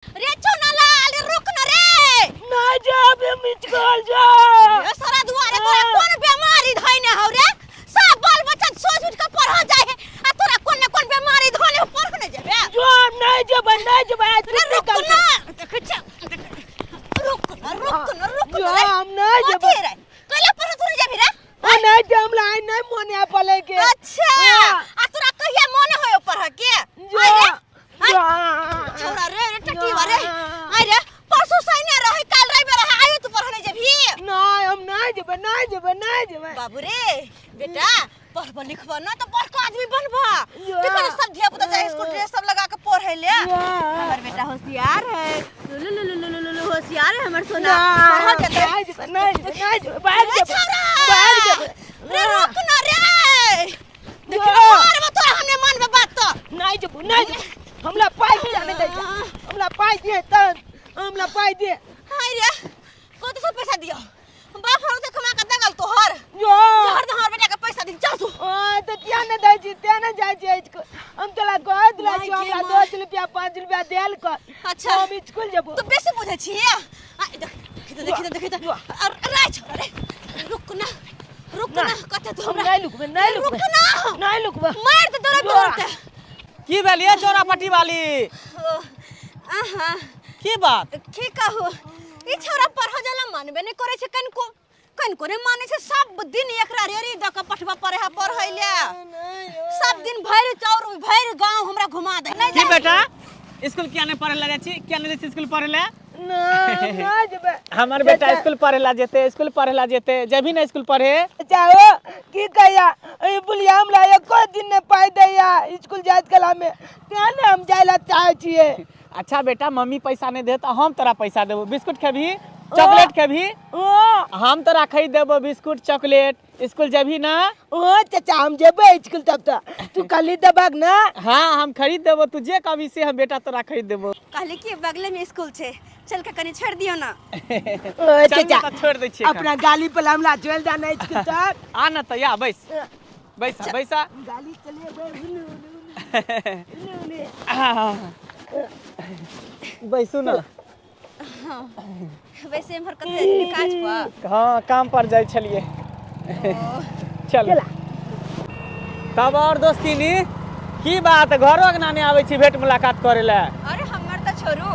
रे चुना लाल रुक न रे। ना जा बे मिचकल जा। रे सारा दुआरे तोरा कोन बीमारी धइने हौ रे? सब बाल बच्चा सोच उठ के पढ़ जाय है आ तोरा कोन न कोन बीमारी धने पढ़ न जेबे। जो नहीं जेबे नहीं जेबे आज रे रुक न, देख छ रुक न रुक न रुक न रे। हम नहीं जेबे। कथी रे कैला पढ़ तू जेबी रे? ओ नहीं जे हमरा आई नहीं मोन आ पले के। अच्छा आ तोरा कहिया मन होय पढ़ के? जो छोरा रे रे टटीवा रे। आइ रे परसों सैने रहे काल रहे रहे आयो तू पढ़ नहीं जेबी? नहीं हम नहीं जेबे नहीं जेबे नहीं जेबे। बाबू रे बेटा पढ़ब लिखब ना तो बड़का आदमी बनबा। देखो ना सब धिया पुता जाए स्कूल ड्रेस सब लगा के पढ़े ले। हमर बेटा होशियार है, लु लु लु लु लु होशियार है हमर सोना। पढ़ के नहीं जेबे नहीं जेबे नहीं जेबे बाहर जेबे बाहर जेबे। रे रुक ना रे, देखो मारबो तोरा हमने मानबे बात तो। नहीं जेबो नहीं जेबो, हमला पाई दिया नहीं दे, हमला पाई दिए त हमला पाई दिए। हाय रे को तो सब पैसा दियो बाप हरो से कमा के दगल तोहर जो तोहर तो हमर बेटा के पैसा दिन चल तू। हां तो किया न दे छी ते न जाय छी इसको हम तोला कह दिला छी हमरा 10 रुपया 5 रुपया देल कर। अच्छा हम स्कूल जेबो। तू बेसी बुझे छी। आ देख देख देख देख अरे छोरा रे रुक ना रुक ना कते तू हमरा नहीं लुकबे नहीं लुकबे रुक ना नहीं लुकबे मार दे तोरा तोरते। की भेल ये चोरा पट्टी वाली? आहा की बात की कहू ई छोरा पढ़ जाला मानबे नै करे छै कनको कनको नै माने छै। सब दिन एकरा रेरी द के पठबा पड़े है पढ़ै ले। सब दिन भरि चौर भरि गांव हमरा घुमा दे। की बेटा स्कूल किया नै पढ़े ला जाय छी? किया नै जाय छी स्कूल पढ़े ला? ना ना जेबे। हमर बेटा स्कूल पढ़े ला जेते स्कूल पढ़े ला जेते जेबी ना स्कूल पढ़े? चाहो की कहिया ई बुलिया हमरा एको दिन ने पाई दैया स्कूल जाइत कला में तें ने हम जाय ला चाहे छिए। अच्छा बेटा मम्मी पैसा नहीं दे तो हम तोरा पैसा देबो। बिस्कुट खेबी चॉकलेट खेबी? हम तोरा खरीद देबो बिस्कुट चॉकलेट। स्कूल जेबी ना? ओ चाचा हम जेबे स्कूल तब तो तू खरीद देबक ना? हाँ हम खरीद देबो, तू जे कहबी से हम बेटा तोरा खरीद देबो। कहली कि बगले में स्कूल छे चल के कनी छोड़ दियो ना। ओ चाचा छोड़ दै छियै अपना गाली पर हमरा चल जाना स्कूल तक। आ ना त या बैस बैसा बैसा गाली चले बैसू ना। हाँ वैसे एम्हर कते काज पर? हाँ काम पर जाइ छलिए। चल तब और दोस्तीनी की बात घरो अंगना नहीं आबै छी भेंट मुलाकात करे ला? अरे हमर त छोड़ू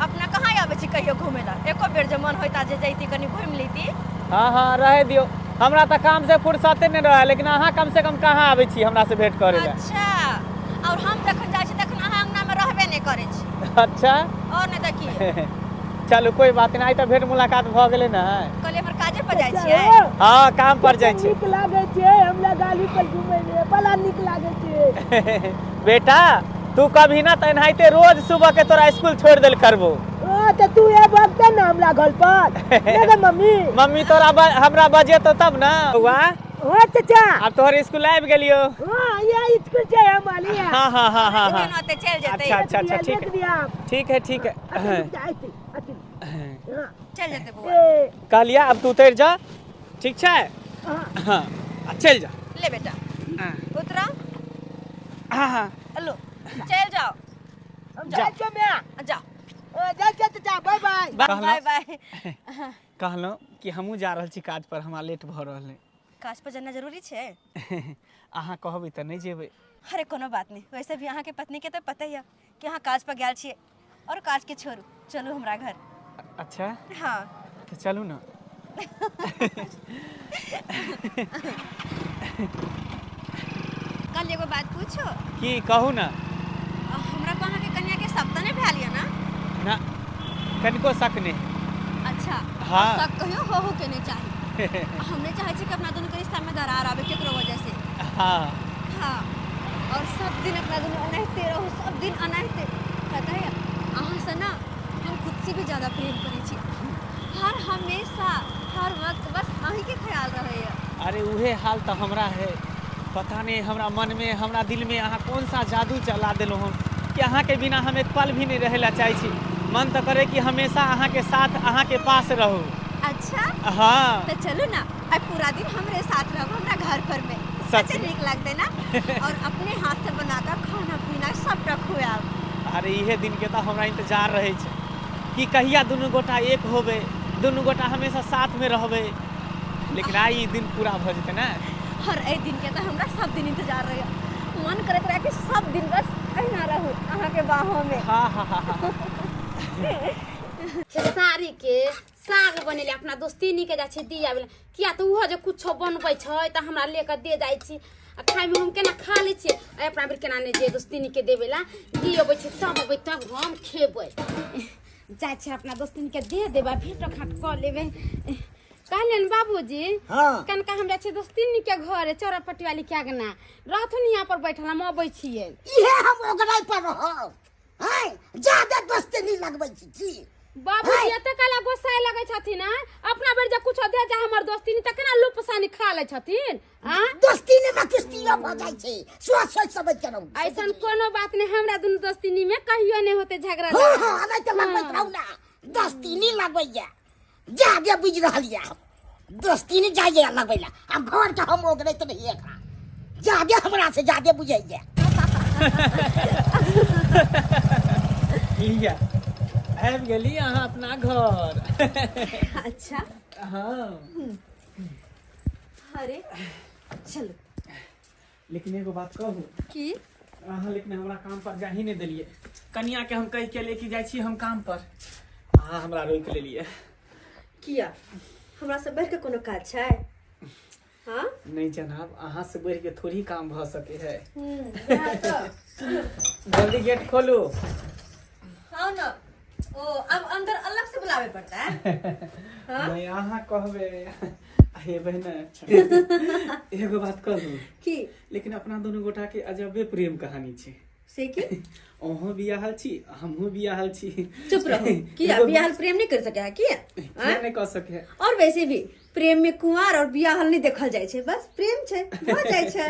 अपना कहाँ आबै छी कहियो घूमे ला? एको बेर जे मन होइता जे जैती कनी घूमि लेती। हाँ हाँ रहे दियो, हमरा त काम से फुर्सते नहीं रहे, लेकिन अहाँ कम से कम कहाँ आबै छी हमरा से भेंट करे ला? अच्छा और हम जखन जाइ छी तखन अहाँ अंगना में रहबे नहीं करै छी। अच्छा और नहीं त की? चलू कोई बात नहीं, आई त भेंट मुलाकात भ गेलै ना। कहलियै हमर काजे पर जाइ छियै? हाँ काम पर जाइ छी। नीक लागै छै हमरा गाली पर घूमै में बड़ा नीक लागै छै। बेटा तू कभी ना त एनाहिते रोज सुबह के तोरा स्कूल छोड़ देल करबो। हां त तू एबो त ना हमरा घर पर नहीं गे मम्मी? मम्मी तोरा हमरा बजेतो तब ना। बौआ हां चाचा अब तोहर स्कूल आबि गेलियो? हां ये स्कूल छै हमारी। हां हां हां हां हां ओते चल जेतै। अच्छा अच्छा अच्छा ठीक है ठीक है ठीक है चल जेतै बौआ। कहलिया अब तू उतर जा ठीक छै? हां चल जा। ले बेटा उतरा। हां हां लो चल जाओ। हम जाइ छियै मैं। जाओ जा जा चाचा बाय बाय बाय बाय। कहलहुँ कि हमहूँ जा रहल छी काज पर, हमरा लेट भऽ रहल है। काज पर जाना जरूरी छै? अहाँ कहबै तऽ नहीं जेबै। अरे कोनो बात नहीं, वैसे भी अहाँ के पत्नी के तो पता ही है कि अहाँ काज पर गेल छियै और काज के छोड़ू चलू हमरा घर। अच्छा हाँ तो चलू ना। कल एगो बात पूछो? की कहू ना। हमरा को अहाँ के कन्या के शक तऽ नहीं भेल या ना? ना कनिको शक नहीं। अच्छा हाँ शक कहियो हो के नहीं चाही। हमने चाहे छी कि अपना दोनों के रिश्ता में दरार आवे केकरो वजह से। हाँ हाँ और सब दिन अपना दोनों अनाहिते रहू, सब दिन अनाहिते। पता है अहाँ से ना हम खुद से भी ज़्यादा प्रेम करै छी, हर हमेशा हर वक्त बस अहीं के ख्याल रहे। अरे उहे हाल तो हमरा है, पता नहीं हमरा मन में हमरा दिल में अहाँ कौन सा जादू चला देलहुँ हम कि अहाँ के बिना हम एक पल भी नहीं रहे ला चाहे छी। मन तो करे कि हमेशा अहाँ के साथ अहाँ के पास रहू। अच्छा हाँ तो चलो ना अब पूरा दिन हमरे साथ रहो हमरा घर पर में। सच नीक लगते ना। और अपने हाथ से बनाकर खाना पीना सब रखो आप। अरे इहे दिन के तऽ हमरा इंतजार रहै छै कि कहिया दुनू गोटा एक होबै, दुनू गोटा हमेशा साथ में रहबै। लेकिन आइ ई दिन पूरा भऽ जेतै ने। हर एहि दिन के तऽ हमरा सब दिन इंतजार रहैया, मन करैत रहै कि सब दिन बस अहिना रहू अहाँके बाहों में। हाँ हाँ हाँ हाँ। खेसारी के साग बनेले अपना दोस्तीनी के जाइ छै दियाबे ला, किया तऽ ओहो जे कुछो बनबै छै तऽ हमरा ले कऽ दे जाइ छी, आ खायमे हम केना खा लै छियै, आ अपना बेर केना नहि जे दोस्तीनी के देबै ला दियबै छै तब अबै तब हम खेबै। जाइ छै अपना दोस्तीनी के दे देबै, भेंटो घाट कऽ लेबै। कहलियनि बाबूजी, हाँ। कनका हम जाइ छियै दोस्तीनी के घर, चौरापट्टी वाली के अगना रहथुन, यहाँ पर बैठल हम अबै छियै। इहे हम ओगराइ पर रहब, हैं ज्यादा दोस्ती नहीं लगबै छी की बाबूजी एते काला गोसाइ लगै छथिन, आँय? अपना बेर जे कुछो दे जा हमर दोस्तीनी तऽ केना लुपसानी खा लै छथिन, आँय? दोस्ती ने में किस्तियो भऽ जाइ छै, सोच सोच समझ के रहू। ऐसन कोनो बात नहीं, हमरा दुनू दोस्तीनी में कहियो नहीं होते झगड़ा। हाँ हाँ, अनै तऽ लगबैत रहू ना, दोस्ती लगबैया ज्यादे बुझि रहल यऽ हम, दोस्ती नहीं जाइए लगबै ला, आ घर के हम ओगरैत रहियै एकरा, ज्यादे हमरा से ज्यादे बुझैया। लिया आबि गेली अहाँ अपना घर। अच्छा हाँ। अरे चलो। लेकिन एगो बात कहू की? अहाँ लेकिन हमरा काम पर जा ही नहीं देलिए। कनिया के हम कह के लेके जाइ छी हम काम पर, अहाँ हमरा रोकि लेलिए। किया हमरा से बढ़ के कोनो काज छै? हाँ नहीं जनाब, अहाँ से बढ़ के थोड़ी काम भऽ सके है। जल्दी गेट खोलू। हाँ ना, ओ अब अंदर अलग से बुलावे पड़ता है। हाँ? नहीं अहाँ कहबे। हे बहना एगो बात कहू की? लेकिन अपना दोनों गोटा के अजबे प्रेम कहानी छै। से की? अहों बियाहल छी, हमहूँ बियाहल छी। चुप रहो, किया बियाहल प्रेम नहीं कर सके है? किया किया नहीं कर सके है? और वैसे भी प्रेम में कुंवार और बियाहल नहीं देखल जाइ छै, बस प्रेम छै भऽ जाइ छै।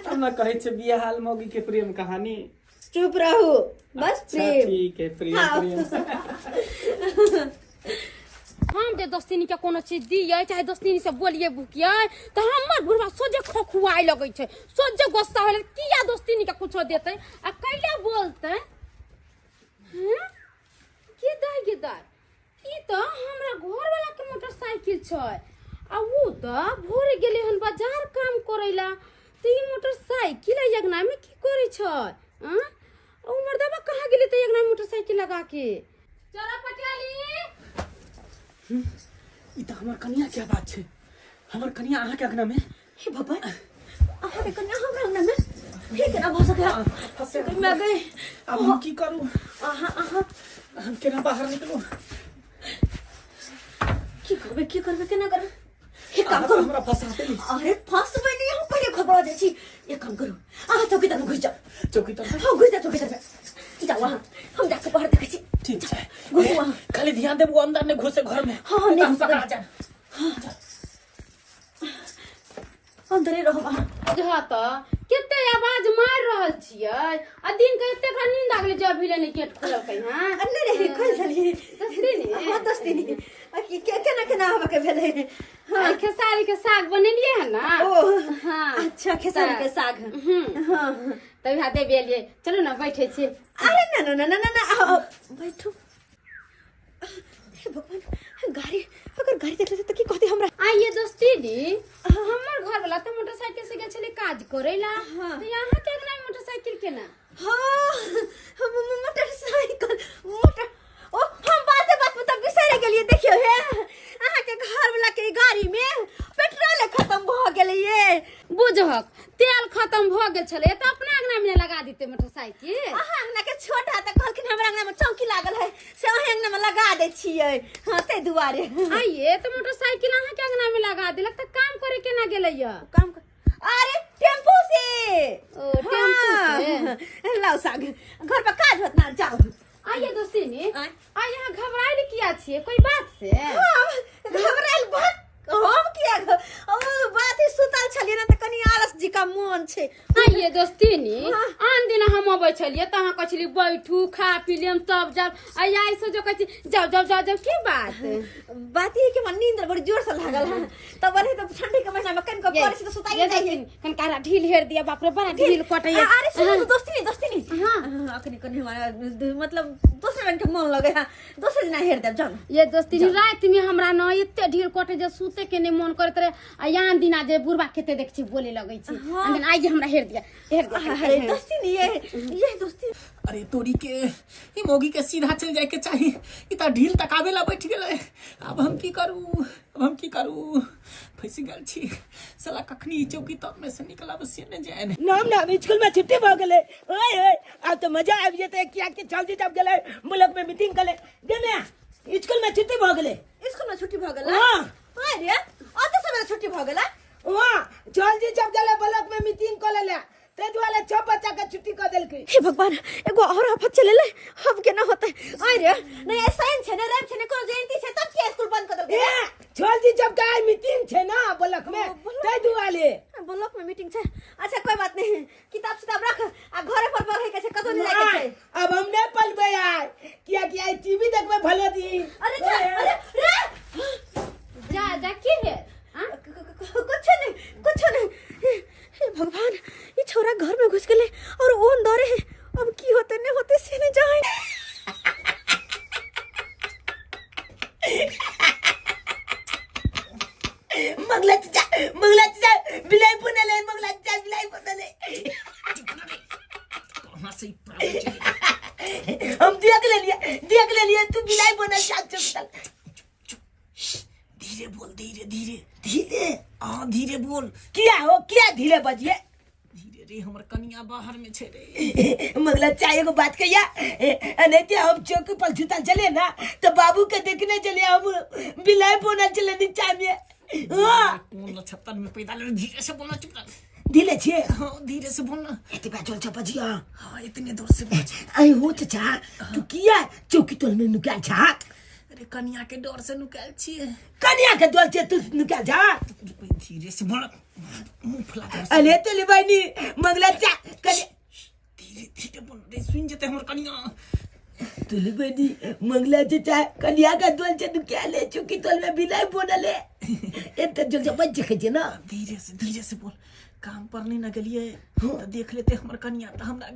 हम ना कहै छै बियाहल मौगी के प्रेम कहानी। चुप रहू, बस प्रेम। ठीक है, प्रेम। हाँ। प्रेम। हम जे दोस्तीनी के कोनो चीज दियै चाहे दोस्तीनी से बोलिए भुकियै तऽ हमर बुढ़वा सोझे खोखुआइ लगै छै, सोझे गुस्सा होय लगै, किया दोस्तीनी के कुछो देतै आ कैला बोलतै? हैं? के दाइ गे दाइ, ई तऽ हमरा घरवाला के मोटरसाइकिल छै, आ उ तऽ भोरे गेलै हन बाजार काम करै ला, तऽ ई मोटरसाइकिल अङ्गना में की करै छै? आँ? उ मर्दबा कहाँ गेलै तऽ अङ्गना में मोटरसाइकिल लगा के? चलो पटियाली। ई तऽ हमर कनिया के बात छै, हमर कनिया अहाँ के अङ्गना में। हे भगवान, अहाँ के कनिया हमरा अङ्गना में? हे केना भऽ सकैया? मैं गई। अब हम की करू? अहाँ अहाँ हम केना बाहर निकलू? की करबै, की करबै, केना करबै? हे काम करू, हमरा फंसा देली। अरे फंसबै नहीं, हम पहिले खबर दै छी। एक काम करू, अहाँ चौकीदार में घुसि जाउ। चौकीदार? हाँ घुसि जाउ चौकीदार में, जाउ अहाँ, हम जाके बाहर देखै छी। ठीक छै, घुसू अहाँ। खाली ध्यान देबू अंदर नहीं घुसे घर में। हाँ, नहीं हम घुसबै। पकड़ा जाए। अंदरे रहब अहाँ। बुझह तऽ कते आवाज मारि रहल छियै, आ दिन के एते एकरा नींद आ गेलै जे अभी ले नहि गेट खोललकै हँ। नहीं नहीं, खोलि देलियै। दोस्तीनी? हाँ दोस्तीनी। आ केना केना आबऽ के भेलै? हाँ, खेसारी के साग बनेलियै हन ना। ओ हाँ। अच्छा, खेसारी के साग। हाँ। तब यहाँ देबे एलियै, चलू ना बैठे छी। अरे ना ना ना ना ना, आओ बैठू। हे भगवान, गाड़ी अगर गाड़ी देख लेते तऽ की कहती हमरा? आइए दोस्तीनी, हमर घर वाला तऽ मोटरसाइकिल से गेल छलै काज करै ला, हाँ। तऽ यहाँ के अगना मोटरसाइकिल केना? हाँ, हम मोटरसाइकिल मोटर ओ हम बाते बात में तऽ बिसरि गेलियै। देखियौ हे, अहाँ के घर वाला के गाड़ी में पेट्रोल खत्म भऽ गेलै ये। बुझहक तेल खत्म भऽ गेल छलै तऽ अपना अंगना में लगा देते मोटरसाइकिल। अहाँ अंगना के छोटा तऽ कहलखिन हमरा अंगना में चौकी लागल है, से अहाँ अंगना में लगा दै छियै। हाँ ताहि दुआरे। आइए तऽ मोटरसाइकिल अहाँ के अंगना में लगा देलक तऽ काम करे केना गेलै ये? काम कर, अरे टेम्पू से। ओ टेम्पू से। हाँ, लाओ साग, घर पर काज होत ना, जाओ। आइए दोस्तीनी, आँय? आ यहाँ घबराइल किया छियै, कोई बात से? हम घबराइल बात हम किया ओ बात ही सुतल छलियै ना तऽ कनी आलस जी का मन छै। आइए दोस्तीनी, आन दिन हम अबै छलियै तऽ अहाँ कहै छलियै बैठू खा पी लेम तब जाब, आ आइ से जो कहै छी जाउ जाउ जाउ जाउ, की बात? बात ई है कि हमरा नींद बड़ी जोर से लागल है, तब बड़ी तो ठंडी के महीना में कनिको पड़ै छै तऽ सुताइए जाइ है। कनकारा ढील हेर दिया, बाप रे बड़ा ढील कटैया। अरे सुनो तो दोस्तीनी, दोस्तीनी। हाँ, अखनी कनी हमारा मतलब दोसर रंग के मन लगे है, दोसर दिना हेर देब जाउ। ये दोस्तीनी राति में हमरा न एते ढील कटे जे सुते के नहि मन करैत रहे, आ आन दिना जे बुढ़बा खेते देख छी बोले लगै छी, आन दिन आइ हमरा हेर दिया हेर दिया। अरे दोस्तीनी ये दोस्ती। अरे तोरी के ई मौगी के सीधा चल जाए के चाही, ई त ढील तकावे ला बैठ गेलै। अब हम की करू, अब हम की करू, फंस गेल छी साला। कखनी ई चौकी तर में से निकलब से ने जाए। नाम नाम स्कूल में छुट्टी भ गेलै। ओए ओए आब त मजा आबि जेतै, किया कि जल्दी जब गेलै मुल्क में मीटिंग कले गे। स्कूल में छुट्टी भ गेलै। स्कूल में छुट्टी भ गेलै? हां। अरे अत समय छुट्टी भ गेलै? हां, जल्दी जब गेलै ब्लॉक में मीटिंग क लेले, ते दुआरे 6 बच्चा के छुट्टी क देलकै। हे भगवान, एगो और आफत चलेले, अब केना होतै? अरे नहीं ऐसा छै ने रैम छै ने कोनो जयंती छै तब के स्कूल बंद क देलकै? ए जल्दी जब गाय मीटिंग छै ना ब्लॉक में, ते दुआरे ब्लॉक में मीटिंग छै। अच्छा कोई बात नहीं, किताब सिताब रख आ घरे पर पढ़े के छै, कतौ नहीं जाय के छै। अब हम नहीं पढ़बै यार, किया कि आई टीवी देखबै भले दिन। अरे अरे रे जा जा की है? कुछ नहीं कुछ नहीं। हे भगवान, ये छोरा घर में घुस गेले और ओन दरे है, अब की होते नहीं होते से नहीं जाए। मंगला चाचा, मंगला चाचा बिलाई बनले, मंगला चाचा बिलाई बनले। कहां से हम देख ले लिए, देख ले लिए तू बिलाई बनल चाचा। धीरे बोल, धीरे धीरे धीरे। हां धीरे बोल। किया हो किया धीरे बजिए? धीरे रे, हमर कनिया बाहर में छे रे। मंगला चाचा एगो बात कहिया, अनैते हम चौकी पर जुता चले ना तो बाबू के देखने चले, हम बिलाई बनल चले नीचा में। हां कोन नक्षत्र में पैदा ले, धीरे से बोलना, चुप रह। धीरे छे? हां धीरे से बोलना। एते बा चल बजिया। हां इतने दूर से बज। आई हो चाचा, तू किया चौकी तोल में नुकाल छा? अरे कनिया के डर से नुकाल छिए। कनिया के डर से तू नुकाल जा? धीरे से बोल, मुंह फुला दे। अरे तो ले बहिनी मंगला चा कनिया धीरे धीरे बोल रे, सुन जेते हमर कनिया। तू ले बहिनी मंगला चाचा कनिया के डर से नुकाल ले, चौकी तोल में बिलाई बनले। एते जल जब बज के ना। धीरे से धीरे से बोल, काम पर नहीं न गेलिए तो देख लेते हमर कनिया त हमरा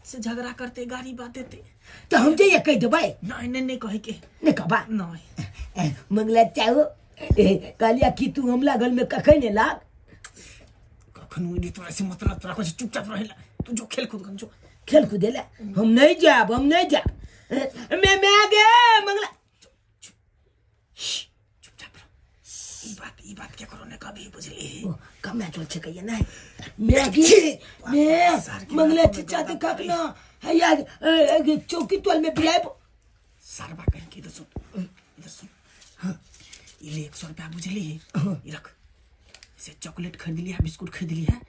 से झगड़ा करते, गाड़ी बात देते। तो हम जे कह देबै? नहीं नहीं नहीं कहे के नहीं कहबा। नहीं मंगला चाहो कहलिया कि तू हमला घर में कखन एला? कखनो नहीं, तोरा से मतलब तोरा कुछ चुपचाप रहेला, तू जो खेल कूद जो खेल कूद एला। हम नहीं जाब, हम नहीं जाब। मैं गे मंगला चुपचाप रह। ई बात क्या करो ने कभी बुझली? कम ना चल छे कहिए ना मैं गे मैं मंगला चाचा तो कखनो यार चौकी तोल में बिलाई सारबा कहीं के। इधर सुन, इधर सुन। हां ई ले 100 रुपया बुझली, ई रख। से चॉकलेट खरीद लिया, बिस्कुट खरीद लिया,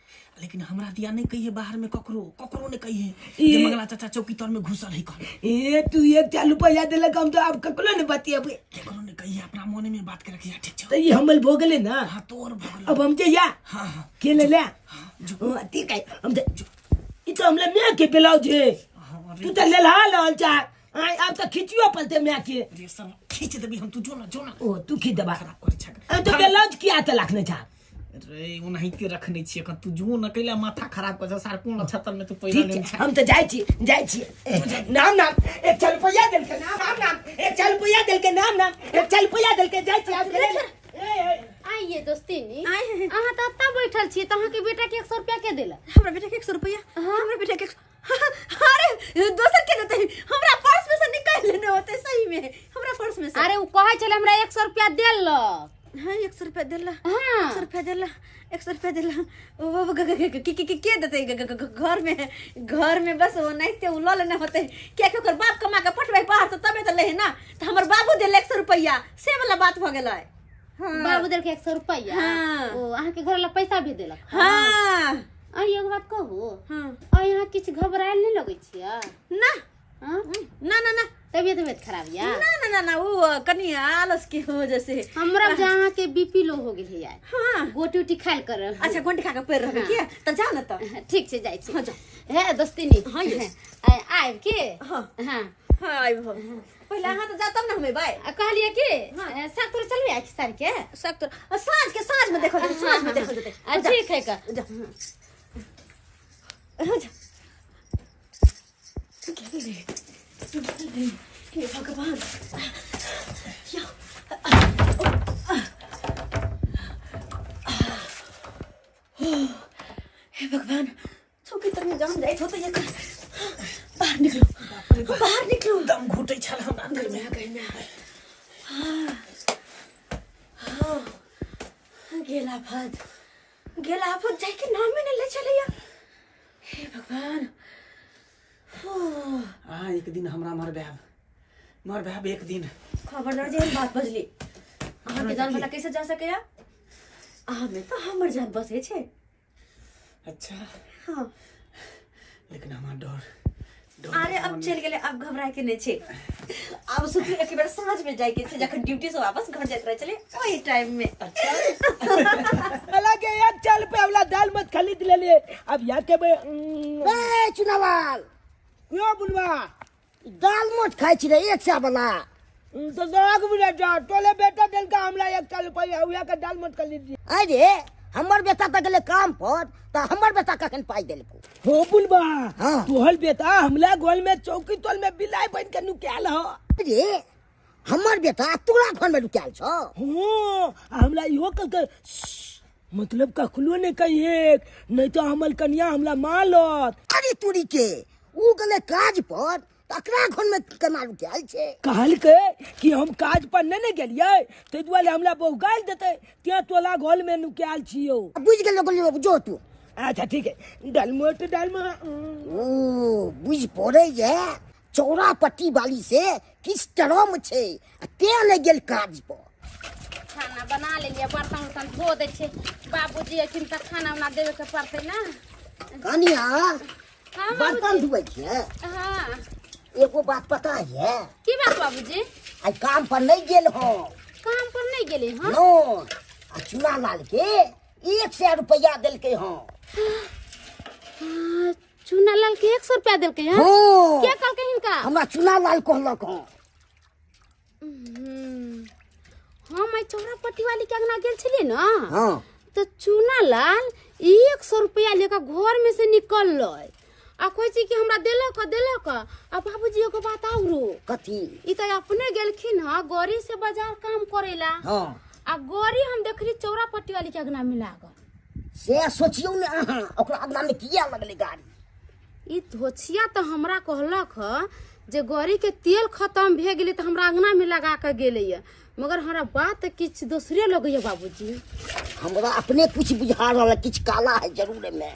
लेकिन हमरा दिया नहीं कहिए बाहर में ककरो, ककरो ने कहिए जे मंगला चाचा चौकी तर में घुसल है कल। ए तू 1 रुपया देलक, हम तो अब ककरो ने बतिएबे, ककरो ने कहिए, अपना मन में बात के रखिए, ठीक छै? त ई हमल भो गेले ना। हां तोर भो गेल। अब हम जइया। हां हां के ले ले। हां ठीक है, हम ई तो हमला मैं के ब्लाउज है, तू त ले ला लल चा। अब त खिचियो पलते मैं के। रे सब खींच देबी हम, तू जो ना जो ना। ओ तू खींच देबा, खराब करे छक। तो ब्लाउज किया त लाखने छा रे, ओनाहिते रखने छियै एखन, तू जो न कैला माथा खराब कर सार कोन नक्षत्र में तू पैदा नहीं छा। हम त जाय छी, जाय छी। नाम नाम 1 रुपया देलके, नाम नाम 1 रुपया देलके, नाम नाम 1 रुपया देलके, जाय छी आब। आइए दोस्तीनी, अहाँ त एतऽ बैठल छी त अहाँ के बेटा के 100 रुपया के देलक? हमरा बेटा के 100 रुपया? हमरा बेटा के अरे दोसर के देते, हमरा पर्स में से निकाल लेने होते। सही में हमरा पर्स में से। अरे उ कहै छले हमरा 100 रुपया देलक। हाँ 100 रुपया देला। हाँ 100 रुपया देला, 100 रुपया देला। वो के के के देते घर में, घर में बस वो नहीं ते उ ल लेने होते। क्या के ओकर बाप कमा के पठबै बाहर से तबे त ले ना, त हमर बाबू देले 100 रुपया, से वाला बात भ गेलै। हाँ बाबू देलक 100 रुपया। हाँ ओ अहाँ के घर ला पैसा भी देलक। हाँ आ एगो बात कहू? हाँ आ यहाँ किछु घबरायल नहीं लगै छियै ना? हाँ ना ना ना। त तबियत उबियत खराब या? ना ना ना ना, वो कनी आलस के वजह से। हमरा जहाँ के बीपी लो हो गेल है यार। हाँ। गोटी उटी खाइल कर। अच्छा गोटी खा के पेड़ रहबे के त जाओ ना त। ठीक छै, जाइ छी। हाँ, जाओ। हे दोस्तिनी। हाँ, ये। आबि के? हाँ। हाँ। हाँ, आबि हम। पहिले अहाँ त जाओ तब ना हम अयबै। आ कहलियै कि साग तोड़े चलबै आइ साँझ के? साग तोड़ साँझ के, साँझ में देखल जेतै, साँझ में देखल जेतै। आ ठीक है का। जा। हाँ, जा। हे भगवान। या। हे भगवान, चौकी तर में जान जाइ छौ त एकर। बाहर निकलू, बाहर निकलू। दम घुटै छल हमरा अंदर में। हाँ, हाँ, गेला फत, गेला फत जाय के नाम में न ले चलैया। हे भगवान। हाँ, एक दिन हमरा मरबैब, मरबैब एक दिन। खबरदार जे बात बजली, अहाँ के जान भला कैसे जा सकैया? अहाँ में तो हमर जान बसै छै। अच्छा। हाँ। लेकिन हमरा डर डर। अरे अब चल गेलै, अब घबराए के नहीं छै। अब सोचू एक बेर साँझ में जाय के छै, जखन ड्यूटी से वापस घर जाइत रहै छलै ओही टाइम में। अच्छा। अलग एक चल पे वाला दाल मत खरीद ले ले। अब यहाँ के ए चुनावाल क्यों बुलवा दाल मोट खाइ छी रे एक सौ वाला। तो सड़क बुझा जा टोले बेटा दिल का हमला एक चाल रुपया हुआ का दाल मोट खरीद ली। अरे हमर बेटा त गेले काम पर, त हमर बेटा कखन पाई देलको? हो बुलवा। हाँ। तोहर बेटा हमला गोल में चौकी तोल में बिलाई बन के नुकाल हो। अरे हमर बेटा तोरा घर में नुकाल छौ? हो, हमला इहो कह मतलब कखनो ने कहिए, नहीं तो हमल कन्या हमला मारत। अरे तोरी के उ गेले काज पर, तकरा घर में केना नुकाल छै? कहलकै कि हम काज पर नहीं ने गेलियै, ताहि दुआरे हमरा बहु गालि देतै, तें तोला घर में नुकाल छियौ। बुझि गेलो गेलियो जो तू। अच्छा ठीक है, डलमोट डलमो। ओ बुझि पड़ै जे चौरा पट्टी वाली से किछु टरम छै, आ तें नहि गेल काज पर। खाना बना लेलियै, बर्तन उर्तन धो दै छै। बाबूजी अथिन तऽ खाना उना देबे के पड़तै ना। कनिया हाँ, बर्तन धोबै छियै? हाँ। एगो बात पता है? की बात बाबूजी? आइ काम पर नहीं गेल हो। काम पर नहीं गेली? हाँ। नो, आ चुना लाल के 100 रुपया देलकै हँ। चुना लाल के 100 रुपया देलकै हँ? हाँ। के कहलकै हिनका? हमरा चुना लाल कहलक हँ। हम आइ चौरा पट्टी वाली के अंगना गेल छलियै ना। हाँ। तो चुना लाल 100 रुपया लेकर घर में से निकललै आ कहै छी कि हमरा देलक देलक। आ बाबूजी एगो बात आउरो। कथी? ई तऽ अपने गेलखिन हँ गड़ी से बाजार काम करेला। हाँ। आ गड़ी हम देखली चौरा पट्टी वाली के अंगना में लागल। से सोचियौ ने अहाँ, ओकरा अंगना में किया लगलै गाड़ी? ई धोछिया तऽ हमरा कहलक ह जे गड़ी के तेल खत्म भए गेलै तऽ हमरा अंगना में लगा के गेलैया, मगर हमरा बात किछु दोसरे लगैया बाबूजी। हमरा अपने कुछ बुझा रहल है, किछु काला है जरूर में।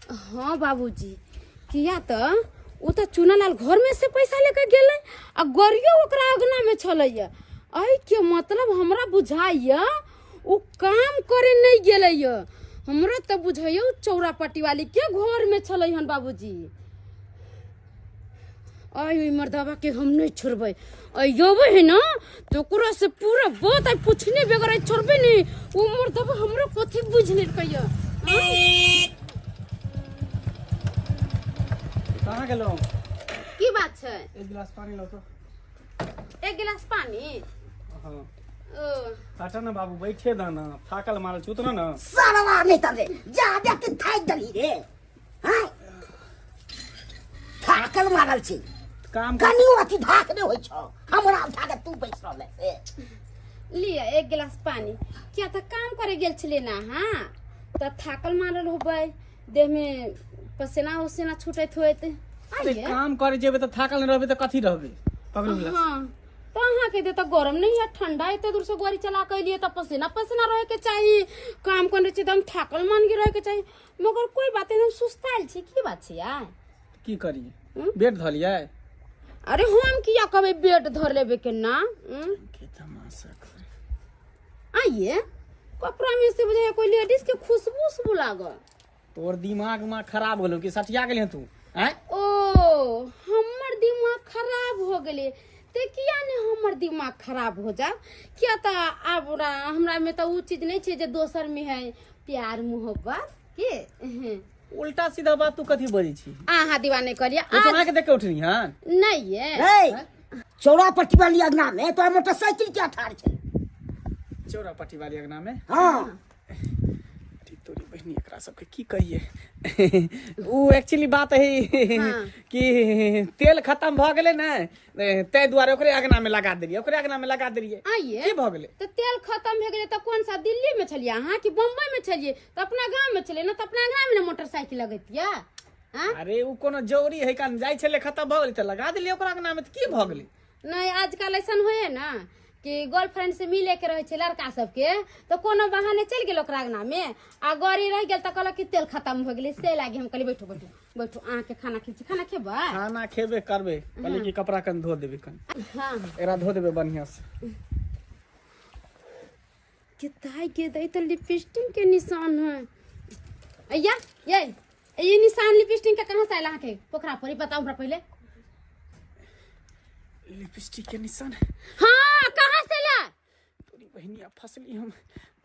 हाँ बाबूजी, किया तऽ ओ तऽ चुनालाल घर में से पैसा लेके गेलै आ गड़ियो ओकरा अंगना में छलैया। एहि के मतलब हमरा बुझाइया ओ काम करे नहीं गेलैया। हमरा तऽ बुझाइया चौरा पट्टी वाली के घर में छलै हन बाबूजी। आइ ओहि मर्दाबा के हम नहीं छोड़बै, अयबै है ना तो ओकरा से पूरा बात आइ पूछने बगैर आइ छोड़बै नहीं। ओ मर्दाबा हमरो कथी बुझ लेलकै। कहाँ गेलहुँ? की बात छै? एक गिलास पानी लाओ तो। एक गिलास पानी? हाँ। ओ हटा ना बाबू, बैठे दा ना, थाकल मारल छी उतना ना। सारवा नहीं तबे जा देख के थाक दली रे। हां, थाकल मारल छी। काम कनियो अथी धाक नहीं होई छौ, हमरा उठा के तू बैस रहले से। लिया एक गिलास पानी। किया तऽ काम करे गेल छलियै ना। हाँ तऽ थाकल मारल होबै, देह में पसेना उसेना छूटैत होइत। अरे काम करे जेबे तऽ थाकल नहीं रहबे तऽ कथी रहबे? पकड़ू गिलास। हाँ, तो अहाँ के दे तो गरम नहीं है, ठंडा एते दूर से गाड़ी चला के लिए तो पसीना पसीना रहे के चाही, काम करने छै एकदम थाकल मान के रहे के चाही। मगर कोई बात नहीं, हम सुस्तायल छी। की बात छै यार? की करिए, बेड धलियै? अरे हम किया कहबै बेड धर लेबे के ना। के तमाशा करे। आइए कपड़ा में से बुझाइए कोई लेडीज के खुशबू उशबू लागल। तोर दिमाग में खराब गेलो कि सटिया गेलियै तू? हैं? ओ हमर हमर दिमाग खराब हो गेलै। ते किया ने हमर दिमाग खराब हो जा? किया तऽ आब हमरा में तऽ उ चीज नहीं छै जे दोसर में है प्यार मोहब्बत के। उल्टा सीधा बात तू कथी बजै छी? अहाँ दीवाने कहलियै तू अहाँ के देख के उठनी हन? नहीं ये ए चौरा पट्टी वाली अंगना में तो मोटरसाइकिल के ठाड़ छै। चौरा पट्टी वाली अंगना में? हां। तोरी बहिनी एकरा सबके की कहिए। उ एक्चुअली बात है कि तेल खत्म भ गेलै ने, ताहि दुआरे ओकरे अंगना में लगा देलियै, ओकरे अंगना में लगा देलियै। आइए की भ गेलै? तऽ तेल खत्म भए गेलै तऽ कोन सा दिल्ली में छलियै अहाँ कि बम्बई में छलियै? तऽ अपना गाँव में छलियै ने, तऽ अपना गाँव में ने मोटरसाइकिल लगैतियै। अरे उ कोनो जरूरी है कान जाइ छलै खत्म भ गेलै तऽ लगा देलियै ओकरा अंगना में, तऽ की भ गेलै? नहीं आजकल ऐसन होइए ना कि गर्लफ्रेंड से मिले के रहे छै लड़का सबके, तो कोनो बहाने चलि गेल ओकरा अंगना में आ गाड़ी रहि गेल तऽ कहलक कि तेल खत्म हो गेलै। से लागी हम कहलियै बैठो बैठो बैठो, अहाँके खाना खेबै छी? खाना खेबै? खाना खेबे करबै, कहलियै कि कपड़ा कन धो देबै कन। हाँ एकरा धो देबै बढ़िया से। के ताई के दै तऽ लिपस्टिक के निशान है। अय्या ये निशान लिपस्टिक के कहाँ से आयल अहाँके? पोखरा पर बताउ हमरा पहिले। लिपस्टिक के निशान? हाँ कहाँ से ला? तोरी बहिनिया फसली, हम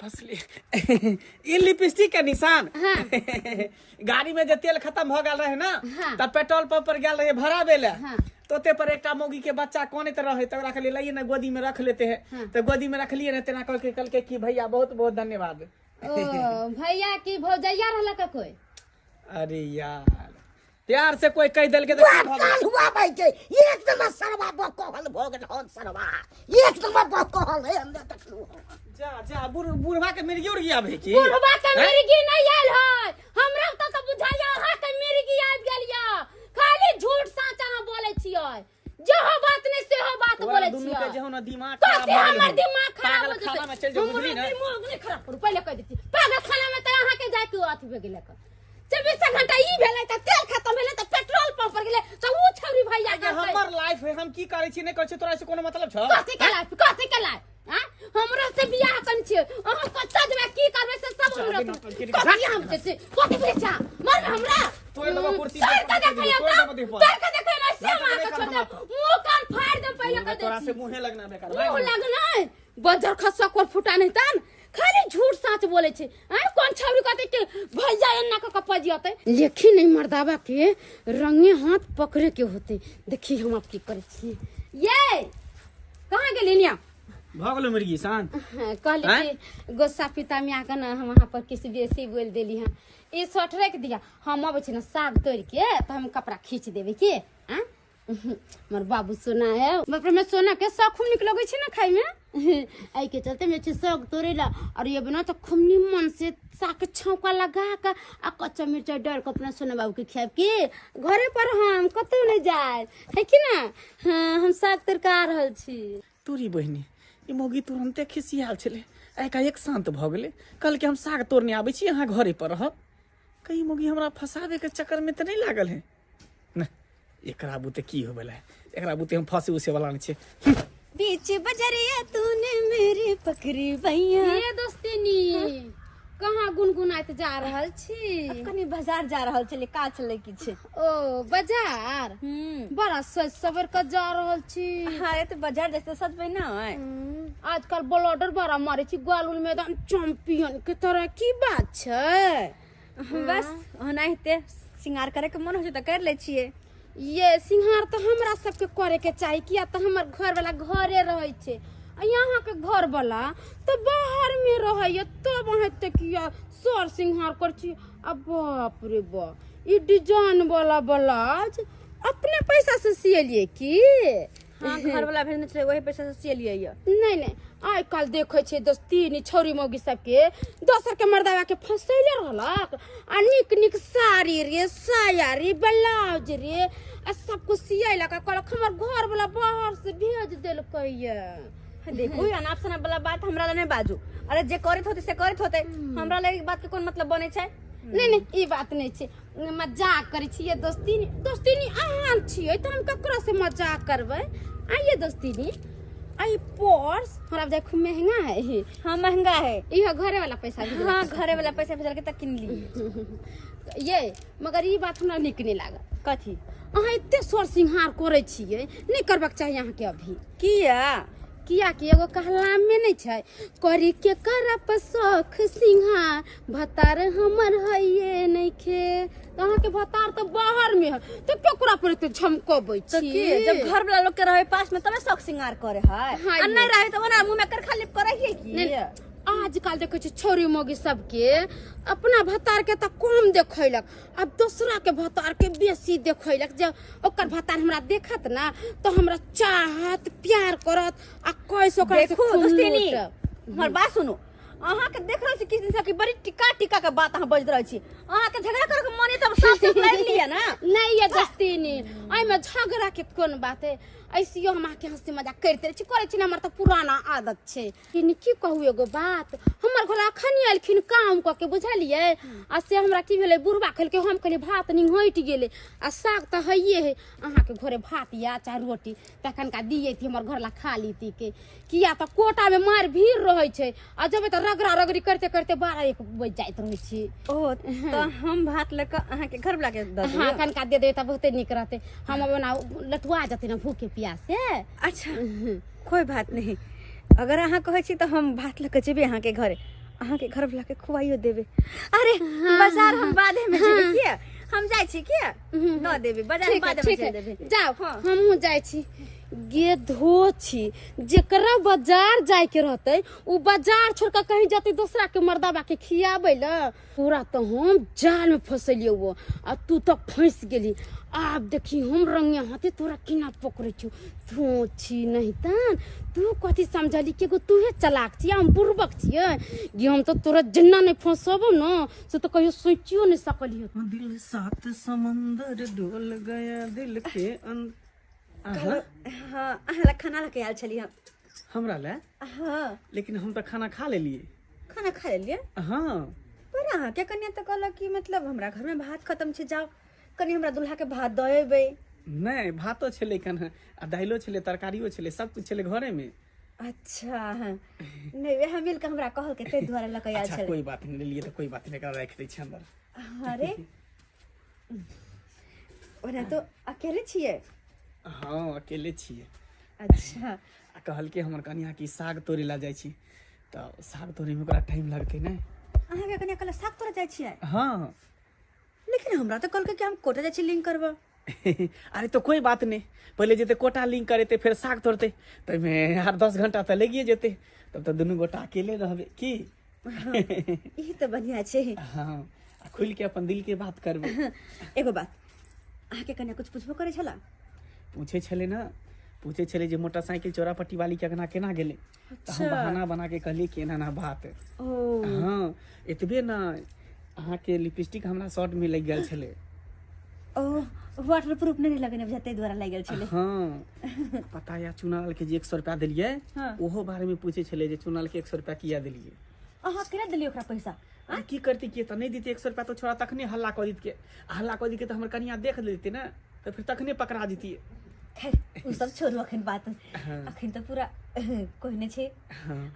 फसली। ये लिपस्टिक के निशान। हाँ। गाड़ी में जे तेल खत्म हो गेल रहे ना, हाँ। तब पेट्रोल पंप पर गेल रहे भराबे ले। हाँ। तो ते पर एकटा मौगी के बच्चा कानैत रहे, त ओकरा कहलियै लइए ना गोदी में रख लेते हैं। हाँ। तो गोदी में रखलिए ना, तेना कहलकै कहलकै कि भैया बहुत बहुत धन्यवाद। ओ भैया की भौजैया रहल का कोई? अरे यार प्यार से कोई कह देलकै तऽ की भऽ गेलै? काल हुआ भाई के एक नंबर सरवा बकहल भ गेल हन, सरवा एक नंबर बकहल है। हम देखलु जा जा बुढ़वा के मिर्गी उर्गी आबै की? बुढ़वा के मिर्गी नहीं आयल है हमरा, तो बुझाइया अहाँ के मिर्गी आबि गेल या। खाली झूठ साँच अहाँ बोलै छियै, जेहो बात नहीं सेहो बात बोलै दुनू के छियै। जेहो ना दिमाग खराब कथी भऽ गेल हमर हन। दिमाग खराब हो पागलखाना में जेतै? चलि जाउ, बुझली हमरो ने? दिमाग नहीं खराब करू, पहिले कहि दै छी। पागलखाना में तऽ अहाँ के जाके अथी भऽ गेलै। 24 घंटा ई भेलै तऽ तेल खत्म भेलै तऽ पेट्रोल पंप पर गेलै तऽ उ छौरी भैया ये हमर लाइफ है, हम की करै छी नहीं करै छी तोरा से कोनो मतलब छौ? कथी के लाइफ, कथी के लाइफ? हां हमरा से बियाह कन छियै, अहाँ कच्चा जेबै की करबै से सब हमरा कथी हम से कथी बेचा मर हमरा तोड़ देबो कुर्सी तोड़ के देखैयो, तोड़ देबो देह पर। तोड़ के देखैयो ना से हम अहाँके छोड़ देब, मुंह कान फाड़ देब पहिले कह तोरा दै से छी। मुंहे लगना बेकार मुंह लगना बजर खसुआ कोर फुटा नहीं तन खाली झूठ साँच बोले छे। कौन छौरी कहते कि भैया एन्ना क पजियते? लेखी नहीं मर्दावा के रंगे हाथ पकड़े के होते। देखी हम आप की करे छी। ये कहाँ गेली निया? भऽ गेलो मिर्गी शांत? कहली कि गुस्सा पिता में आके ना हम वहाँ पर किसी बेसी बोल देली हन। ई शर्ट रख दिया, हम अबै छी ना साग तोड़ के तो हम कपड़ा खींच देबै के। हाँ हमर बाबू सोना है, बाप रे सोना के शौक खूब निक लगै छै ना खाइ में, एहि के चलते में छै शौक तोड़े ला। और ये बना तो खूब निमन से साग छौंका लगा के आ कच्चा मिर्चा डाल के अपना सोना बाबू के खियाब के घरे पर हम कतौ नहीं जाए है कि ना। हाँ हम साग तोड़ के आ रहल छी। तोरी बहिनी ई मौगी तुरंते खिसियाल छलै, एकाएक शांत भऽ गेलै। कहलकै हम साग तोड़ने आबै छी, अहाँ घरे पर रहब। कहीं मौगी हमरा फंसाबे के चक्कर में तऽ नहीं लागल है ना? एकरा बुते की होबे है, एकरा बुते हम फंसे उसे वाला नहीं छे। बीच बजरिया तूने मेरी पकड़ी भैया। ये दोस्तिनी कहाँ गुनगुनाइत जा रहल छी? कनी बाजार जा रहल छलै, का छलै किछु। ओ बाजार? बड़ा सज सवर के जा रहल छी। हाँ ये तो बाजार जैसे सजबै ना है। आजकल ब्लडर बड़ा मारे छी गाल उल में एकदम चैंपियन के तरह, की बात छै? बस ओनाहिते श्रृंगार करे के मन होइ छै तऽ कर लै छियै। ये सिंगार तऽ हमरा सबके करे के चाही, किया तऽ हमर घर वाला घरे रहै छै, यहाँ के घर वाला तो बाहर में रहैया, तब अहाँ एते किया सर सिंगार कर छी? आ बाप रे बाप ई डिजाइन वाला ब्लाउज अपने पैसा से सियलियै की? हाँ घर वाला भेजने छलै वही पैसा से सियलियै ये। नहीं नहीं आइ काल्हि देखै छियै दोस्ती छौरी मौगी सबके दोसर के मर्दावा के फंसैले रहलक आ नीक नीक साड़ी रे साया रे ब्लाउज रे आ सब कुछ सियलक आ कहलक हमर घर वाला बाहर से भेज देलकै ये। देखो अनाप शनाप वाला बात हमरा लए नहीं बाजू। अरे जे करैत होते से करैत होते, हमरा लए बात के कोन मतलब बनै छै? नहीं नहीं ई बात नहीं छै, मजाक करै छियै दोस्तीनी। दोस्तीनी अहाँ छियै तऽ हम ककरो से मजाक करबै? आइए दोस्तीनी आई पर्स हमरा बुझाइ खूब महंगा है। हाँ महंगा है। इहो घरे वाला पैसा भेजलक। हाँ घरे वाला पैसा भेजलकै तऽ किनलियै। ये मगर ई बात हमरा नीक नहीं लागल। कथी? अहाँ एते स्वर सिंहार करै छियै, नहि करबाक चाही अहाँके अभी। किया? किया कि एगो कहलामे नहि छै, करी के करब शौख सिंहार भतार हमर हइये नहि खे। तऽ अहाँके भतार तऽ बाहर में है, तऽ केकरा पर एते झमकबै तऽ छी? की जब घर वाला लोग के रहे पास में तबे शौक सिंगार करे है, हाँ, आ नहीं रहे तो ओना मुंह में कर खाली करे है की? नहीं, आजकल देखै छी छौरी मौगी सबके अपना भतार के तऽ कम देखैलक आ दोसरा के भतार के बेसी देखैलक। जब ओकर भतार हमरा देखत ना तऽ हमरा चाहत, प्यार करत आ कैसे ओकरा से देखू खूब दोस्तिनी, लूटब। हमर बात सुनू। अहाँ के देख रहल छी किस दिन से कि बड़ी टिका टिका के बात अहाँ बजि रहल छी। अहाँ के झगड़ा करे के मन तब साफ साफ लड़ि लिअ ना। नहीं ये दोस्तिनी, एहिमे झगड़ा के कोन बात है? ऐसियो हम अहाँके हंसी मजाक करिते रहै छी, करै छी ने, हमर तऽ पुराना आदत छै। कि की कहू एगो बात, हमर घर अखन एलखिन काम कऽ के, बुझलियै? आ से हमरा की भेलै, बुढ़बा खेलकै, हम कहलियै भात निंघटि गेलै आ साग तऽ हइए है। अहाँके घरे भात या चाहे रोटी तखनका दियै हमर घर ला खा लीती के, किया तऽ कोटामे मारि भीड़ रहै छै आ जेबै तऽ रगड़ा रगड़ी करिते करिते 12-1 बजि जाइत रहै छी। ओ तऽ हम भात लऽ कऽ अहाँके घर वाला के दऽ हाँ, दियौ? कनका दे दे तऽ बहुते नीक रहतै। हम ओना लटुआ जेतै ने भूखे प्यासे। अच्छा कोई बात नहीं, अगर अहाँ कहै छी तऽ हम भात लऽ कऽ जेबै अहाँके घरे, अहाँके घर वाला के खुआइयो देबै। अरे बाजार हम बादे में जेबै, किया हम जाइ छी, किया दऽ देबै बाजार ठीक है, बादे में ठीक चलि है, देबै। जाओ। हाँ। हमहूँ जाइ छी। गे धो छी, जेकरा बाजार जाय के रहतै उ बाजार छोड़ कऽ कहीं जतै दोसरा के मर्दाबा के खियाबै लए। पूरा तऽ हम जाल में फंसलियौ वो आ तू तऽ फंसि गेली। आब देखी हम रंगे हाथे तोरा केना पकड़ै छौ। धो छी नहीं तन तू कथी समझली कि एगो तूहे चलाक छी हम बुड़बक छियै? गे हम तऽ तोरा जेना नहि फंसबौ न से तऽ कहियो सोचियो नहि सकलियौ। दिल सात समंदर डोल गया दिल के अंदर। हाँ, अहाँ लए खाना लऽ के आयल छलियै हम। हमरा लए? हाँ। लेकिन हम तऽ खाना खा लेलियै। खाना खा लेलियै? हाँ। पर अहाँके कन्या तऽ कहलक कि मतलब हमरा घर में भात खत्म छै, जाओ कनि हमरा दुल्हा के भात दऽ अयबै। नहि, भातो छलै कन आ दालियो छलै, तरकारियो छलै, सब कुछ छलै घरे में। अच्छा हाँ, नहि वएह मिल कऽ हमरा कहलकै ताहि दुआरे लऽ कऽ आयल अच्छा छलै। कोई बात नहि, लेलियै तऽ कोई बात नहि, एकरा राखि दै छियै अंदर। अरे ओना तो अकेले छियै? हाँ अकेले छियै। अच्छा। आ कहलकै हमर कनिया कि साग तोड़ै लए जाइ छी, तऽ साग तोड़ैमे ओकरा टाइम लगतै ने। अहाँके कनिया कहलक साग तोड़ऽ जाइ छियै? हाँ। लेकिन हमरा तऽ कहलकै कि हम कोटा जाइ छी लिंक करबऽ। अरे तो कोई बात नहीं, पहले जेतै कोटा लिंक करेतै फेर साग तोड़तै, ताहिमे 8-10 घंटा तऽ लगिए जेतै, तब तऽ दुनू गोटा अकेले रहबै की। ई तऽ बढ़िया छै। हाँ, आ खुलि के अपन दिल के बात करबै। एगो बात, अहाँके कनिया कुछ पुछबो करै छला? पूछै छलै ने, पूछै छलै जे मोटरसाइकिल चौरापट्टी वाली के अंगना केना गेलै, तऽ हम बहाना बना के कहलियै कि एना एना बात। ओ हाँ, एतबे ने अहाँके लिपस्टिक हमरा शर्ट में लागि गेल छलै। ओ वाटर प्रूफ नहि लगेने बुझा ताहि दुआरे लागि गेल छलै। हाँ, पता या चुनाल के जे 100 रुपया देलियै, हाँ। ओहो बारे में पूछै छलै जे चुनाल के 100 रुपया किया देलियै। अहाँ केना देलियै ओकरा पैसा? अरे की करती, के तऽ नहि दितै 100 रुपया तऽ छोड़ा तखने हल्ला कऽ दितकै, हल्ला कऽ दितकै तऽ हमर कनिया देख लेतै ने, तऽ फिर तखने पकड़ा जैतियै। खैर ओ सब छोड़ू अखन बात, अखन तऽ पूरा कोइ नहि छै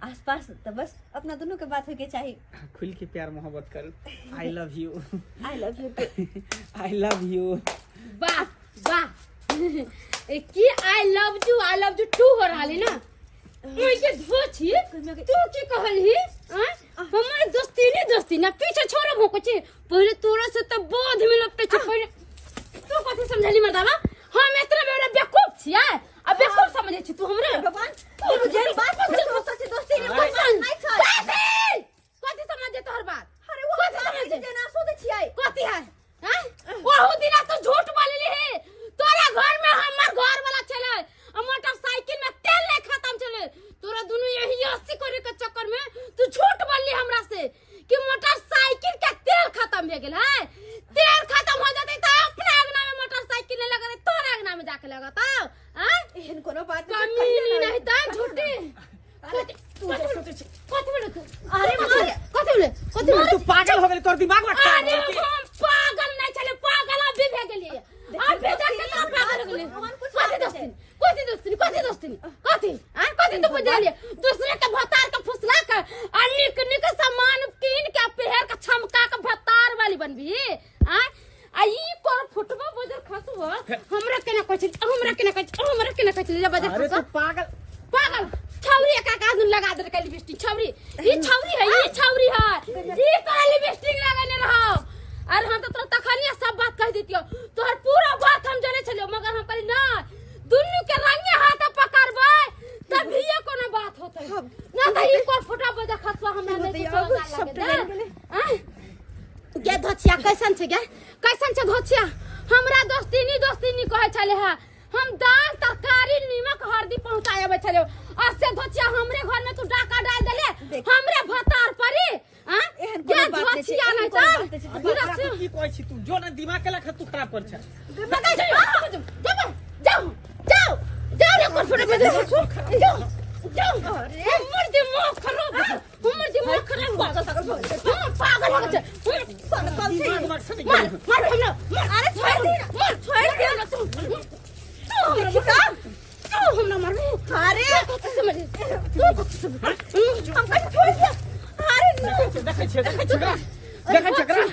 आसपास, तऽ बस अपना दुनू के बात होइके चाही। खुलि के प्यार मोहब्बत करू। I love you. I love you. I love you. वाह वाह, की I love you, I love you too हो रहल है ना। ओइ के धो छी, तू की कहलही? हमर दोस्ती नहीं दोस्ती ना पीछे छोड़ो भोको छी, पहले तोरा से त बोध में लपटे छी। पहले तू कथी समझली मर्दावा? हम इतना बेरा बेवकूफ छियै आ बेवकूफ समझै छी तू हमरे? भगवान तू जेहन बात सोचै छी दोस्ती नहीं भगवान नहीं छै। कथी कथी समझे तोहर बात? अरे वो कथी समझे? जेना सोचै छियै। कथी है? हैं? ओहू दिना तू झूठ बोलली है, तोरा घर में हमर घर वाला छलै आ मोटरसाइकिल में तेल नहीं खत्म छलै, तोरा दुनू यही अस्सी करे के चक्कर में तू झूठ बोलली हमरा से कि मोटरसाइकिल के तेल खत्म भे गेल है। तेल खत्म हो जतै त अपना अंगना में मोटरसाइकिल नहीं लगतै, तोरा अंगना में जाके लगतौ। हैं? एहन कोनो बात कमीना। ई छौरी, ई छौरी है, ई छौरी है, ई तोरा लिपस्टिक लगेने रहौ। अरे हम तो तोरा तखनिया सब बात कह देतियो, तोहर पूरा बात हम जाने छलियो, मगर हम कहली ना दुन्नू के रंगे हाथ पकड़बै तभिए कोनो बात होतै, ना त ई कोर फोटा बजा खसवा हमरा नहीं कुछो लागे। आय गे धोचिया कैसन छै गे, कैसन छै धोचिया? हमरा दोस्तीनी दोस्तीनी कहै छले है, हम दाल तरकारी नीमक हल्दी पहुंचाए आबै छले, और से धोचिया हमरे घर में तू डाका डाल देले, हमरे भतार परी। हां एहन कोनो बात नै छै, एहन कोनो बात नै छै। तू की कहै छी तू? जो ना दिमाग के लखा तू खराब कर छ। जाओ जाओ जाओ जाओ रे कोर फोटा बजा जाओ जाओ। हमर दिमाग खराब, हमर दिमाग खराब पागल पागल हो गेल, पागल छै। मार मार हमरा, अरे छोड़ दे, मार छोड़ दे तू, तू हमरा मारबी? अरे कथि समझ तू, कथि समझ हम कहीं छोड़ दिया। अरे देखै छै, देखै छै, देखै छै एकरा।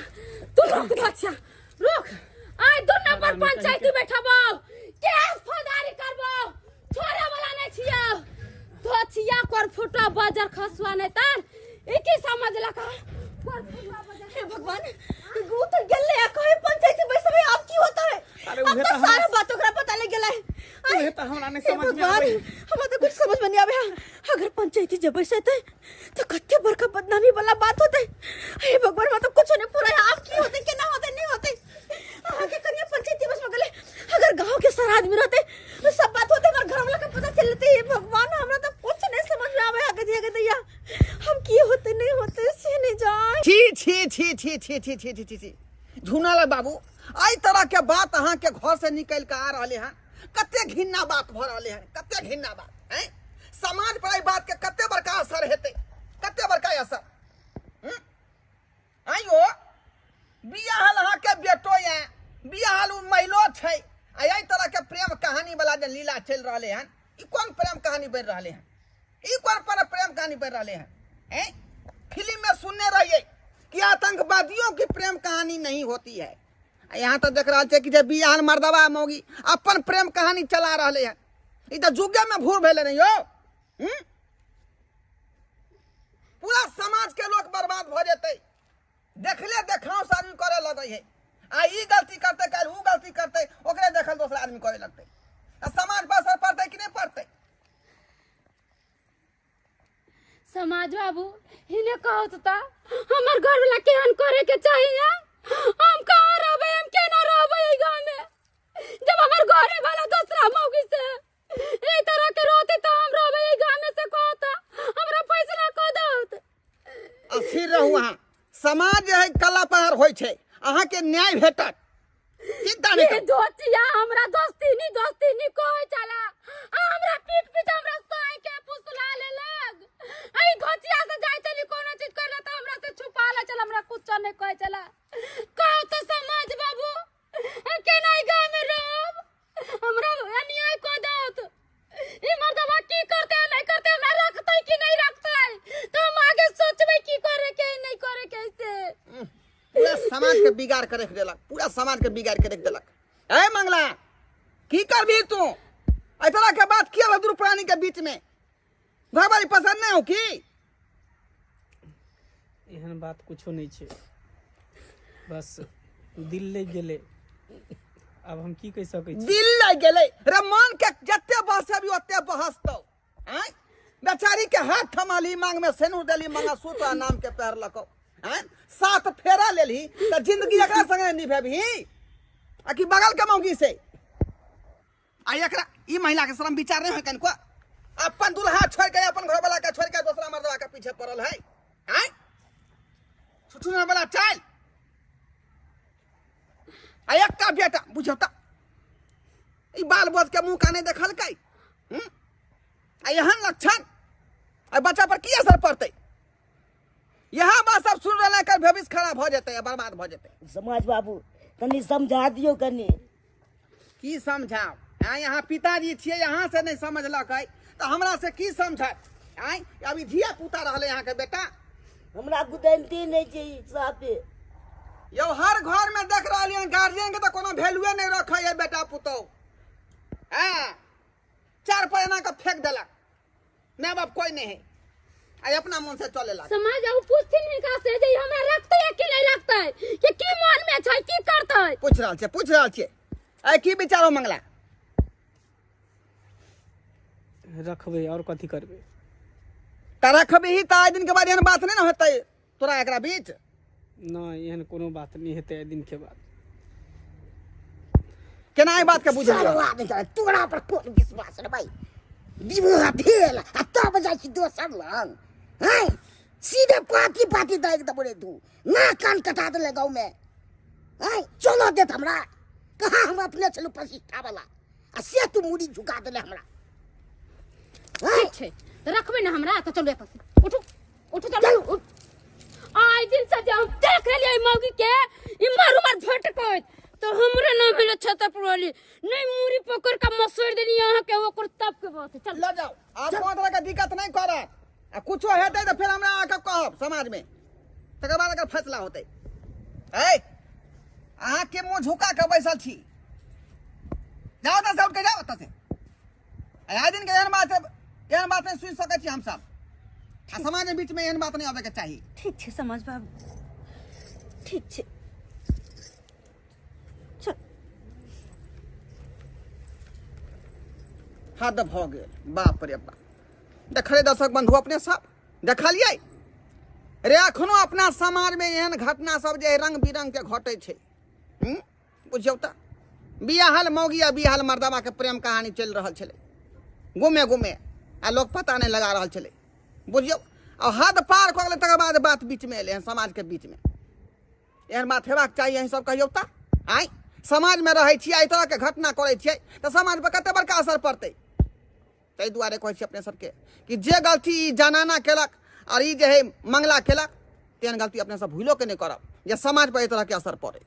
तू रोक धोचिया रोक, आइ 2 नंबर पंचायती बैठबौ, केस फौजदारी करबौ, छोड़े वाला नहीं छियौ। धोचिया कर फुटा बाजार खसवा नहीं तर ई की समझलक? कर फुटा बाजार। हे भगवान, वो तो गेले आ कहे पंचायती बैसबे, अब की होता है? अरे अब उहे तो त सारा बात ओकरा पता लग गेलै। उहे त हमरा नहीं हे समझ में भगवान, आबै। हमरा तो कुछ समझ में नहीं आवे। अगर पंचायती जब बैसते तो कत्ते बड़का बदनामी वाला बात होते। हे भगवान, हमरा तो कुछ नहीं पूरा है। अब की होते, केना होते, नहीं होते? अहाँ के करिए पंचायती बस में गेले, अगर गांव के सारा आदमी रहते तो सब बात होते, अगर घर वाला के पता चल लेते। हे भगवान, हमरा तो कुछ नहीं समझ में आवे। आगे दिया दैया, हम की होते नहीं होते से नहीं जाए। छी छी छी छी छी छी छी छी छी छी झुनाला बाबू, एहि तरह के बात अहाँ के घर से निकल के आ रहले हन, कते घिन्ना बात भ रहले हन, कते घिन्ना बात हैं। समाज पर एहि बात के कते बड़का असर हेतै, कते बड़का असर। आइयो बियाहल अहाँ के बेटो ये, बियाहल उ महिलो छै, आ एहि तरह के प्रेम कहानी वाला जे लीला चलि रहले हन, ई कोन प्रेम कहानी बनि रहले हन? ई कोन पर प्रेम कहानी बनि रहले हन? हैं फिल्म में सुनने रहिए कि आतंकवादियों की प्रेम कहानी नहीं होती है, यहाँ तो देख रहल छै कि जे बियाहल मर्दवा मौगी अपन प्रेम कहानी चला रहले हन। ई तऽ जुगे में भूर भेलै नहीं यौ। पूरा समाज के लोग बर्बाद भऽ जेतै। देखले देखाव से आदमी करे लगै है, आ ई गलती करतै काल्हि ऊ गलती करतै, ओकरे देखल दोसरा आदमी करे लगतै, आ समाज पर असर पड़तै कि नहीं पड़तै? समाज बाबू हिने कहो त हमर घर वाला केहन करे के चाहिए? हम कहाँ रहबै, हम केना रहबै ई गांव में जब हमर घरे वाला दूसरा मौगी से ए तरह के रहते त हम रहबै ई गांव में से? कहो त हमरा फैसला कह दो। अस्थिर रहू अहाँ, समाज जे है कला पहाड़ होइ छै, अहाँ के न्याय भेटत, चिंता नहीं ये करू। धोचिया हमरा दोस्तीनी दोस्तीनी कहै छला, आ हमरा पीठ पीछे हमरा साई के फुसला लेलक। आई धोचिया से जाय चली कोनो चीज करला त हमरा से छुपा ले चल, हमरा कुछ नहीं कहै छला। कहो तो समाज बाबू केना ई गांव में रहब? हमरा अन्याय कह दत। ई मर्दवा की करते नहीं करते, हमरा रखतै कि नहीं रखतै? तो हम आगे सोचबै की करे के नहीं करे के से। पूरा समाज के बिगाड़ के रख देलक, पूरा समाज के बिगाड़ के रख देलक। ए मंगला, की करबी तू? एहि तरह के बात किया दुनू प्राणी के बीच में? घरवाली पसंद नहीं हो की? एहन बात कुछो नहीं छै, बस दिल लग गेलै, अब हम की कहि सकै छी? दिल लग गेलै रे, मन के जते बहसेबी ओते बहसतौ। आँय बेचारी के हाथ थमाली, मांग में सेनूर देली, मंगलसूत्र आ नाम के पहिरलकौ। आँय 7 फेरा लेलही तऽ जिंदगी एकरा संगे निभेबही आ कि बगल के मौगी से? आ एकरा ई महिला के शरम विचार नहीं होय कनिको? अपन दुल्हा छोड़ के, अपन घरवाला के छोड़ के दोसरा मर्दवा के पीछे पड़ल है। आँय छुछुना वाला चाल। आ एकटा बेटा बुझौ तऽ ई बाल बोझ के मुँह काने देखलकै। आ एहन लक्षण आ बच्चा पर की असर पड़तै? यहाँ बात सब सुन रहल है, भविष्य खराब भऽ जेतै आ बर्बाद भऽ जेतै। समाज बाबू तनी समझा दियौ कनी। की समझाओ? आँय यहाँ पिताजी छियै, यहाँ से नहीं समझलकै तऽ हमरा से की समझत? आँय अभी धिया पुता रहलै अहाँके बेटा। हमरा गुदंती नहीं छै साफे। यौ हर घर में देख रहलियै हन गार्जियन के तऽ कोनो वैल्यूए नहीं रखै है बेटा पुतोह। हाँ 4 पर एना के फेंक देलक, माय बाप कोई नहीं है। आ अपना मन से चले लाग। समाज बाबू पूछथिन हिनका से जे ई हमरा रखतै या कि नहीं रखतै, कि की मन में छै, की करतै। पूछ रहल छै, पूछ रहल छियै। ऐ की विचार हो मंगला? रखबै और कथी करबै? त रखबही त आइ दिन के बाद एहन बात नहि ने होतै तोरा एकरा बीच। नहि, एहन कोनो बात नहि हेतै आइ दिन के बाद। केना एहि बात के बुझलियै? सरवा नहि जाने तोरा पर कोन विश्वास रे भाई। विवाह भेल आ तब जाइ छी दोसर लग, हैं? सीधे पाती पाती दागि देबो रे तू, नाक कान कटा देले गाँव में, हैं? चलो देत हमरा, कहाँ हम अपने छलहुँ प्रतिष्ठा वाला, आ से तू मुड़ी झुका देले हमरा। ठीक छै तऽ रखबै ने हमरा, तऽ चलू एतऽ से, उठू उठू चलू। आइ दिन से जे हम देख लेलियै मौगी के इम्हर उम्हर भटकैत, तऽ हमरे नाम भेलै छतरपुर वाली। नहीं मुड़ी पकड़ के मसोड़ देली अहाँ के, ओकर तब के बात है। चल लऽ जाओ, आब कोनो तरह के दिक्कत नहीं करत, आ कुछो हेतै तऽ फेर हमरा आके कहब समाज में, तकर बाद एकर फैसला होतै। ऐ अहाँ के मुँह झुका के बैसल छी, जाओ एतऽ से, उठ के जाओ एतऽ से। आइ दिन के एहन बात, एहन बात नहीं सुनि सकै छी हमसब, आ समाज के बीच में एहन बात नहीं आबे के चाही। ठीक छै समाज बाबू, ठीक छै, चल। हद भऽ गेल, बाप रे बाप। देखले दर्शक बंधु अपने सब देखलियै रे, एखनो अपना समाज में एहन घटना सब जे रंग बिरंग के घटै छै। बुझियौ तऽ बियाहल मौगी आ बियाहल मर्दबा के प्रेम कहानी चलि रहल छलै गुमे गुमे, आ लोक पता नहि लगा रहल छलै। बुझियौ आ हद पार कऽ गेलै, तकर बाद बात बीच में एलै हन, समाज के बीच में एहन बात हेबाक चाही? अहीं सब कहियौ तऽ, आँय समाज में रहै छियै, एहि तरह के घटना करै छियै तऽ समाज पर कते बड़का असर पड़तै। ताहि दुआरे कहै छी अपने सबके कि जे गलती ई जनाना केलक और ई जे है मंगला केलक, तेहन गलती अपने सब भूलो के नहीं करब जे समाज पर एहि तरह के असर पड़े।